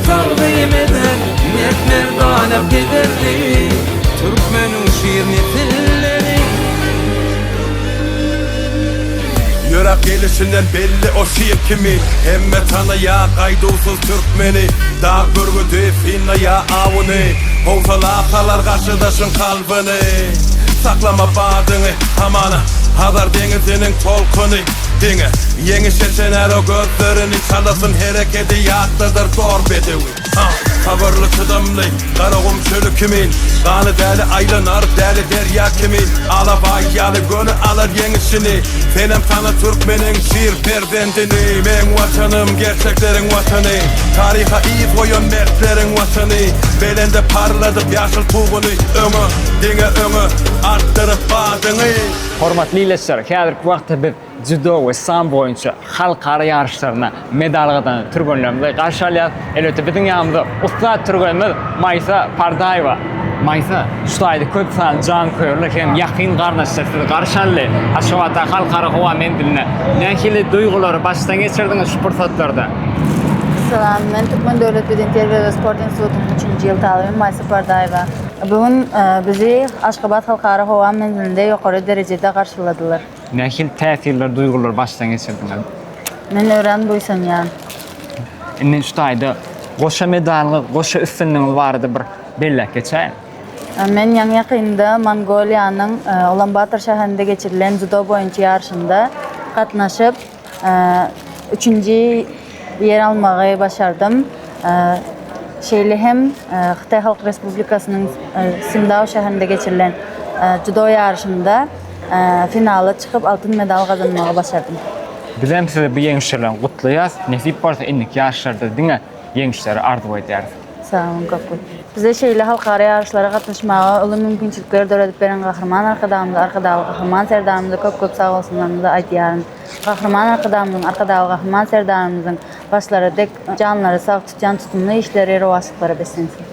tagzym eder Mert-merdana pederli Türkmeniň şir nesilleri. Ýöräp gelişinden belli o şir kimi Hemme tanaýa gaýduwsyz türkmeni Dag bürgüdi synlaýa awuny Howsala salar garşydaşyň kalbyny Saklama badyňy hamana Hazar deňiziniň tolkuny Diňe ýeňişe çenär o gözlerini Çalasyn herekedi ýatladar dor bedewi Sabyrly çydamly Garagum çöli kimin Gany däli aýlanar däli derýa kimin Alabaý ýaly göni alar ýeňişini Senem tana türkmeniň şir perzendini Meň Watanym gerçekleriň Watany Taryha yz goýan mertleriň Watany Belende parladyp ýaşyl tuguny Öňe, diňe öňe, artdyryp badyňy. Hormatly ildeşler, häzirki wagtda biz dzýudo we sambo boýunça halkara ýaryşlarynda medal gazanan türgenlerimizi garşy alýarys. Elbetde, biziň ýanymyzda ussat türgenimiz Maýsa Pardaýewa. Maýsa, şu taýda köp sanly janköýerler hem ýakyn garyndaşlar sizi garşy aldy. Aşgabatdaky Halkara howa menzilinde nähili duýgulary başdan geçirdiňiz şu pursatlarda? Salam, men Türkmen döwlet bedenterbiýe we sport institutynyň üçünji ýyl talyby Maýsa Pardaýewa. Bu gün bizi Aşgabat Halkara howa menzilinde ýokary derejede garşyladylar. Nähili täsirler, duýgulary başdan geçirdiňiz? Men örän buýsanýan. Indi şu taýda goşa medalyňyz, goşa üstünligiňiz barada bir belläp geçäýiň. Men ýaňy-ýakynda Mongoliýanyň Ulanbator şäherinde geçirilen dzýudo boýunça ýaryşynda gatnaşyp, üçünji ýer almagy başardym. Şeýle hem Hytaý Halk Respublikasynyň Sindao şäherinde geçirilen dzýudo ýaryşynda finala çykyp, altyn medal gazanmagy başardym. Bizem sizi bu ýeňişler bilen gutlaýarys. Nesip bolsa indiki ýaryşlarda diňe ýeňişleri arzuw edýäris. Sag boluň köp köp. Bize şeýle halkara ýaryşlara gatnaşmaga uly mümkinçilikleri döredip beren Gahryman Arkadagymyza, Arkadagly Gahryman Serdarymyza köp köp sagbolsunlarymyzy aýdýaryn. Gahryman Arkadagymyzyň, Arkadagly Gahryman Serdarymyzyň başlary dek, janlary sag, tutýan tutumly işleri rowaçlyklara beslensin!